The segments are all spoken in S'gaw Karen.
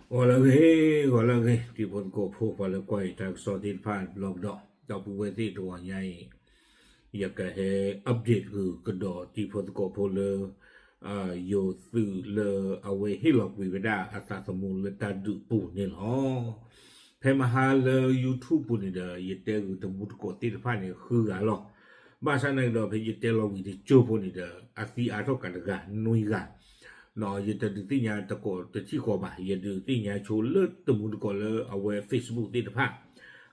ဂီၤလၢအဂ့ၤ, ဂီၤလၢအဂ့ၤ, တံၤဖိသကိးဖိ ပှၤလၢကွၢ်အံၤတၢ်ကစီၣ်သ့ၣ်တဖၣ်တဘျီကဒီး, ဒီပုၢ်ဝဲၢ်သ့ၣ်တဂီၤညါအံၤ, ယကဟဲ update ဂုာ်ကဒီးတံၤဖိသကိးဖိလၢ ယိၤသုးလၢအဝဲဟ့ၣ်လီၤကွံာ်ဝဲဒၣ်အသးသမူလၢတၢ်ဒုးပူၤန့ၣ်လီၤ. ဖဲမဟါလၢ YouTube ပူၤန့ၣ်ဒီး ယတဲဂုာ်တမူတကိးသ့ၣ်တဖၣ်န့ၣ်ဃုဂၤလီၤ. ဘၣ်ဆၣ်နာ်က့ဒီး ဖဲယတဲလီၤဝံၤတကၠိဖိန့ၣ်ဒီး အသံအါထီၣ်ကးတဂၤ နွံဂၤ ယတဒုးသ့ၣ်ညါတကိးတထံၣ်ဃီဘၣ်, ယဒုးသ့ၣ်ညါဆိလၢတမူတကိးလၢအဝဲ Facebook သ့ၣ်တဖၣ်,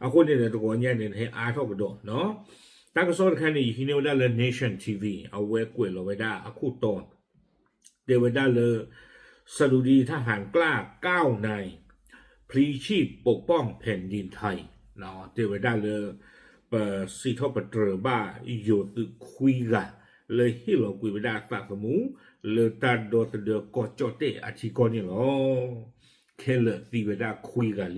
အဃိန့ၣ်ဒီးတဂီၤညါန့ၣ် ဟဲအါထီၣ်ကဒီးနီၤ. တၢ်ကစီၣ်တခါန့ၣ် ယဟံးန့ၢ်ဝဲဒၣ်လၢ Nation T V အဝဲကွဲးလီၤဝဲဒၣ်အခိၣ်တီ တဲဝဲဒၣ်လၢ စဒူဒံထၣ်ဟၣ်ကျၢ် ကၢဝ်နၢၣ် พลีชีพปกป้องแผ่นดินไทย တဲဝဲဒၣ်လၢ ပစံးထီၣ်ပတြၢၤဘၣ်ယိၤသုးခွံဂၤ လၢဟ့ၣ်လီၤကွံာ်ဝဲဒၣ်အသးသမူ လၢတၢ်ဒီသဒၢကီၢ်ကၠီၣ်တဲၣ်အထံကီၢ်န့ၣ်လီၤ. ခဲလၢာ်သံဝဲဒၣ်ခွံဂၤ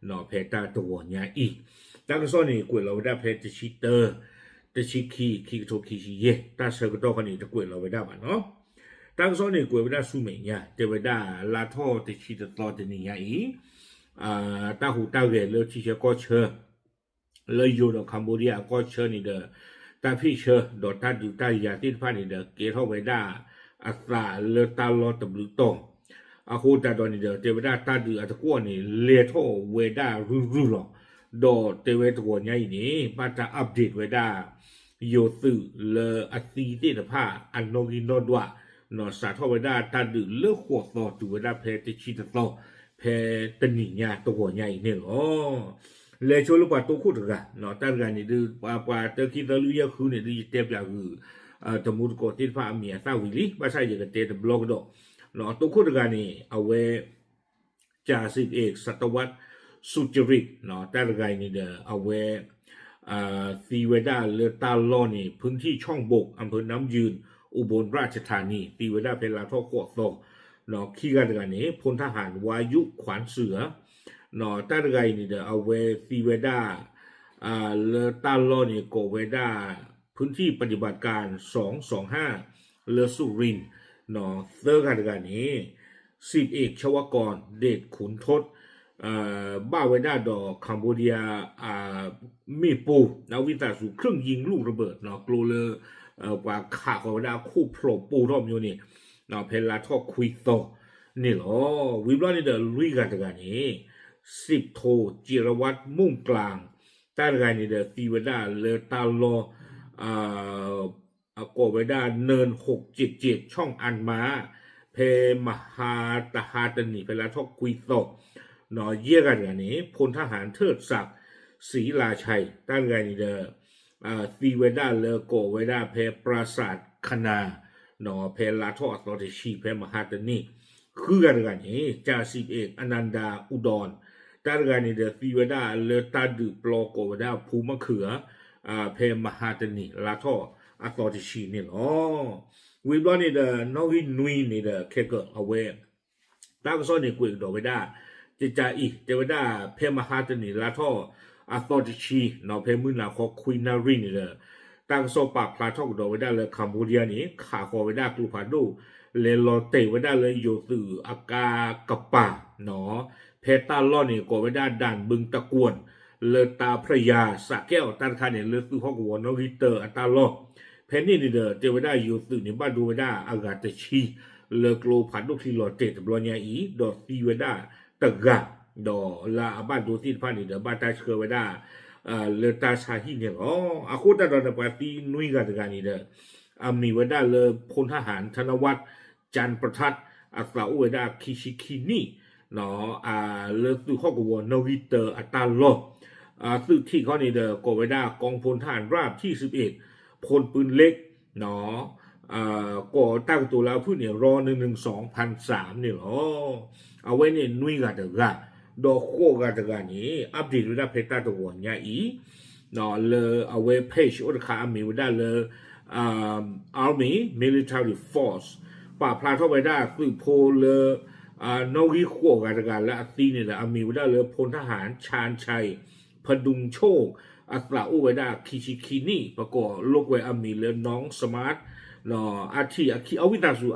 လံ ဖဲတၢ်တဂီၤညါအံၤ, တၢ်ကစီၣ်န့ၣ် ကွဲးလီၤဝဲဒၣ်ဖဲတဆံတၢ တဆံခံ ခံကထိခံဆံယဲၢ်, တၢ်ဆၢကတီၢ်ခီန့ၣ် တကွဲးလီၤဝဲဒၣ်ဘၣ်နီၤ. တၢ်ကစီၣ်န့ၣ် ကွဲးဝဲဒၣ်ဆူမဲာ်ညါ တဲဝဲဒၣ်လါထီၣ်တဆံတသီတနံၤညါအံၤ တၢ်ဟူးတၢ်ဂဲၤလၢထံဆၢကီၢ်ဆၢ လၢယိၤဒီး Cambodia အကီၢ်ဆၢန့ၣ်ဒီး တၢ်ဖ့ၣ်ဆၢဒီးတၢ်ဒုးတၢ်ယၤသ့ၣ်တဖၣ်န့ၣ်ဒီး ကဲထီၣ်ဝဲဒၣ်အသးလၢတၢ်လီၢ်တဘျုးတီၤ, အဃိသတးဒီးန့ၣ်ဒီး တဲဝဲဒၣ်တၢ်ဒုးအတကွီၣ်န့ၣ် လဲၤထီၣ်ဝဲဒၣ်ရုၢ်ရုၢ်လီၤ. ဒီးတဲဝဲတဂီၤညါအံၤန့ၣ် ဘၣ်တၢ် update ဝဲဒၣ် ယိၤသုးလၢအသံသ့ၣ်တဖၣ် အနီၣ်ဂံၢ်နီၣ်ဒွး စးထီၣ်ဝဲဒၣ်တၢ်ဒုးလၢဃိးသီ တုၤဝဲဒၣ်ဖဲတဆံတသီ ဖဲတနံၤညါတဂီၤညါအံၤန့ၣ်လီၤ. လဲၤဆိလၢပှၤတိခိၣ်တဂၤ တၢ်တဂၤန့ၣ်ဒုး ပှၤတၢခံသၢလွံၢ်ယဲၢ်ဃုန့ၣ်ဒုး ယတဲပျးဂုာ် တမူတကိးသ့ၣ်တဖၣ်အမံၤအသၣ်ဝံၤလံ, ဘၣ်ဆၣ်ယကတဲတဘျီကဒီး, တိခိၣ်တဂၤန့ၣ် အဝဲ จ่าสิบเอก ศตวรรษ สุจริต တၢ်တဂၤအံၤန့ၣ်ဒီး အဝဲ သံဝဲဒၣ်လၢတၢ်လီၢ်န့ၣ် พื้นที่ช่องบก อำเภอน้ำยืน อุบลราชธานี သံဝဲဒၣ်ဖဲလါထီၣ်ဃိးသီ, ခံဂၤတဂၤန့ၣ် พลทหาร วายุ ขวัญเสือ တၢ်တဂၤအံၤန့ၣ်ဒီး အဝဲသံဝဲဒၣ် လၢတၢ်လီၢ်န့ၣ် ကိးဝဲဒၣ် พื้นที่ปฏิบัติการ สองสองห้า လၢสุรินทร์, သၢဂၤတဂၤန့ၣ် สิบเอก ชวกร เดชขุนทศ ဘၣ်ဝဲဒၣ်ဒီး Cambodia မ့ၣ်ပိၢ် အဝံသးစူၤ เครื่องยิงลูกระเบิด ကျိလၢ ပှၤခးဃီၤဝဲဒၣ်အခိၣ်ဖျိးပိၢ်ထီၣ်မၠိန့ၣ် ဖဲလါထီၣ်ခွံသီန့ၣ်လီၤ. ဝံၤဘျီန့ၣ်ဒီးလွံၢ်ဂၤတဂၤန့ၣ် สิบโท จิรวัตร ม่วงกลาง တၢ်တဂၤန့ၣ်ဒီးသံဝဲဒၣ်လၢတၢ်လီၢ် ကိးဝဲဒၣ် เนินหกเจ็ดเจ็ด ช่องอันม้า ဖဲမဟါတဟါတနံၤ ဖဲလါထီၣ်ခွံသီ, ယဲၢ်ဂၤတဂၤန့ၣ် พลทหาร เทิดศักดิ์ ศรีลาชัย တၢ်တဂၤန့ၣ်ဒီး သံဝဲဒၣ်လၢကိးဝဲဒၣ်ဖဲ ปราสาทขนา ဖဲလါထီၣ်အသီတဆံ ဖဲမဟါတနံၤ, ဃုဂၤတဂၤန့ၣ် จ่าสิบเอก อนันดา อุดร တၢ်တဂၤန့ၣ်ဒီးသံဝဲဒၣ်လၢတၢ်ဒုးပျီကိးဝဲဒၣ် ภูมะเขือ ဖဲမဟါတနံၤ လါထီၣ်အသီတဆံန့ၣ်လီၤ. ဝံၤဘျီန့ၣ်ဒီး နီၣ်ဂံၢ်နွံန့ၣ်ဒီး ခဲကၢးအဝဲ တၢ်ကစီၣ်န့ၣ်ကွဲးကဒီးဝဲဒၣ် ကကါအံၤ တဲဝဲဒၣ် ဖဲမဟါတနံၤလါထီၣ်အသီတဆံ ဖဲမုၢ်နၤခီခွံနၣ်ရံၣ်န့ၣ်ဒီး တၢ်ကစီၣ်ပာ်ဖျါထီၣ်ကဒီးဝဲဒၣ်လၢ Cambodia န့ၣ် ခးဃီၤဝဲဒၣ်ကျိဖးဒိၣ် လဲၤလီၤတဲာ်ဝဲဒၣ်လၢယိၤသုးအကါကပၤ ဖဲတၢ်လီၢ်န့ၣ် ကိးဝဲဒၣ် ด่านบึงตะกวน လၢ ตาพระยาสระแก้ว တၢ်တခါန့ၣ် လၢသုးဟီၣ်ကဝီၤနီၣ်ဂံၢ်တၢအတၢ်လီၢ်, ဖဲန့ၣ်န့ၣ်ဒီး တဲဝဲဒၣ်ယိၤသုးန့ၣ် ဘၣ်ဒိဝဲဒၣ်အဂၤတဆံ လၢကျိဖးဒိၣ်ချံလီၤတဲာ်တဘျီညါအံၤ ဒီးသံဝဲဒၣ်တဂၤ, ဒီးလၢအဘၣ်ဒိသ့ၣ်တဖၣ်န့ၣ်ဒီး ဘၣ်တၢ်ဆှၢဝဲဒၣ် လၢတၢ်ဆါဟံၣ်န့ၣ်လီၤ. အဃိသတးဒီး ပှၤသံနွံဂၤတဂၤန့ၣ်ဒီး အမံၤဝဲဒၣ်လၢ พลทหาร ธนวัฒน์ จันทร์ประทัด အသးအိၣ်ဝဲဒၣ်ခံဆံခံနံၣ် လၢသုးဟီၣ်ကဝီၤနီၣ်ဂံၢ်တၢအတၢ်လီၢ်, သုးထံးခီန့ၣ်ဒီး ကိးဝဲဒၣ် กองพลทหารราบที่สิบเอ็ด พลปืนเล็ก ကိးတၢ်ကတိၤလၢအဖုၣ်န့ၣ် ร.หนึ่งหนึ่งสอง พันสาม န့ၣ်လီၤ. အဝဲန့ၣ်နွံဂၤတဂၤ, ဒီးဃိးဂၤတဂၤန့ၣ် update ဝဲဒၣ်ဖဲတၢ်တဂီၤညါအံၤ လၢအဝဲ page အိၣ်တခါအမံၤဝဲဒၣ်လၢ Army Military Force ပာ်ဖျါထီၣ်ဝဲဒၣ်သုးဖိလၢ နီၣ်ဂံၢ်ဃိးဂၤတဂၤလၢအသံန့ၣ်ဒီး အမံၤဝဲဒၣ်လၢ พลทหาร ชาญชัย พดุงโชค အသးအိၣ်ဝဲဒၣ်ခံဆံခံနံၣ် ပကိးလိာ်ကွဲအမံၤလၢ น้องสมาร์ท အထံၣ်အဝံသးစူၤ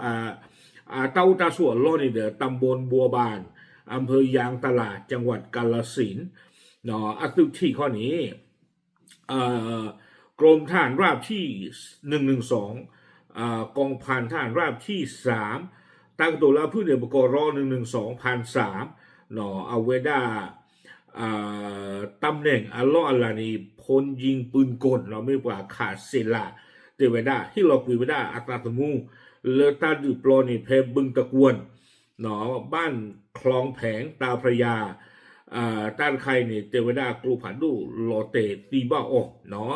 အတၢ်အိၣ်တၢ်ဆိးအလီၢ်န့ၣ်ဒီး ตำบลบัวบาน อำเภอยางตลาด จังหวัดกาฬสินธุ์ အသုးထံးခီန့ၣ် กรมทหารราบที่ หนึ่งหนึ่งสอง กองพันทหารราบที่สาม တၢ်ကတိၤလၢအဖုၣ်န့ၣ် ပကိးရီ หนึ่งหนึ่งสอง พันสาม အဝဲဒၣ် တၢ်မနဲၣ်အလီၢ်အလၤန့ၣ် พลยิงปืนกล မ့ၢ်ပှၤခးစဲးလး တဲဝဲဒၣ် ဟ့ၣ်လီၤကွံာ်ဝဲဒၣ်အသးသမူ လၢတၢ်ဒုးပျီန့ၣ် ဖဲဘုံတကွၢၢ် บ้านคลองแผง ตาพระยา တၢ်တခါအံၤန့ၣ် တဲဝဲဒၣ်ကျိဖးဒိၣ်လီၤတဲာ်သံဘၣ်အီၤ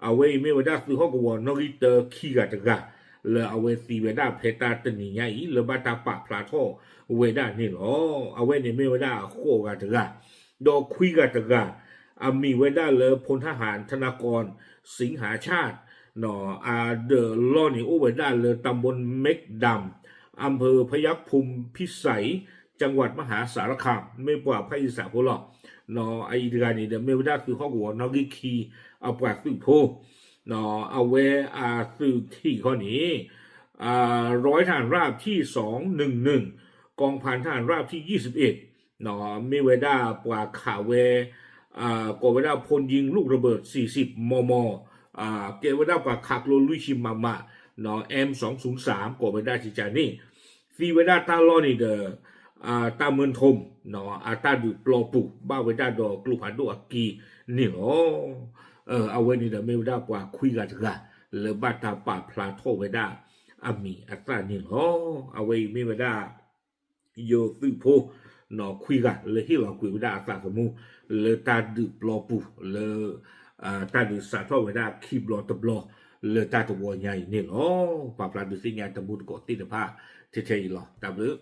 အဝဲအံၤမ့ၢ်ဝဲဒၣ်သုးဟီၣ်ကဝီၤနီၣ်ဂံၢ်တၢခံဂၤတဂၤ လၢအဝဲသံဝဲဒၣ်ဖဲတၢ်တနံၤညါအံၤ လၢဘၣ်တၢ်ပာ်ဖျါထီၣ်ဝဲဒၣ်န့ၣ်လီၤ. အဝဲန့ၣ်မ့ၢ်ဝဲဒၣ်အဃိးဂၤတဂၤ ဒီးခွံဂၤတဂၤ အမံၤဝဲဒၣ်လၢ พลทหาร ธนากร สิงหาชาติ အဒၢးလီၢ်န့ၣ်အိၣ်ဝဲဒၣ်လၢ ตำบลเม็กดำ อำเภอพยัคฆ์ภูมิพิสัย จังหวัดมหาสารคาม မ့ၢ်ပှၤဖၣ်အံသးဖိလီၤ. အအံၤတဂၤန့ၣ်ဒီး မ့ၢ်ဝဲဒၣ်သုးဟီၣ်ကဝီၤနီၣ်ဂံၢ်ခံအပှၤသုးဖိ အဝဲအသုးထံးခီန့ၣ် ร้อยทหารราบที่สองหนึ่งหนึ่ง กองพันทหารราบที่ยี่สิบเอ็ด မ့ၢ်ဝဲဒၣ်ပှၤခးဝဲ ကိးဝဲဒၣ် พลยิงลูกระเบิดสี่สิบ มม ကဲဝဲဒၣ်ပှၤခးကျိလွံၢ်ဆံ မမ M สองศูนย์สาม ကိးဝဲဒၣ်ကကန့ၣ် သံဝဲဒၣ်တၢ်လီၢ်န့ၣ်ဒီး တၢ်မုၢ်ထိၣ် အတၢ်ဒုးပျီပူၤ ဘၣ်ဝဲဒၣ်ဒီးကျိဖးဒိၣ်အက့န့ၣ်လီၤ. အဝဲန့ၣ်ဒီးမ့ၢ်ဝဲဒၣ်ပှၤခွံဂၤတဂၤ လၢဘၣ်တၢ်ပာ်ဖျါထီၣ်ဝဲဒၣ်အမံၤအသၣ်န့ၣ်လီၤ. အဝဲအံၤမ့ၢ်ဝဲဒၣ် ယိၤသုးဖိ ခွံဂၤလၢဟ့ၣ်လီၤကွံာ်ဝဲဒၣ်အသးသမူ လၢတၢ်ဒုးပျီပူၤလၢ တၢ်ဒုးစးထီၣ်ဝဲဒၣ်ခံဘျီတဘျီ လၢတၢ်တဝီညါအံၤန့ၣ်လီၤ. ပာ်ဖျါဒုးသ့ၣ်ညါတမူတကိးသ့ၣ်တဖၣ် ထဲထဲအံၤလီၤ. တၢ်ဘျုး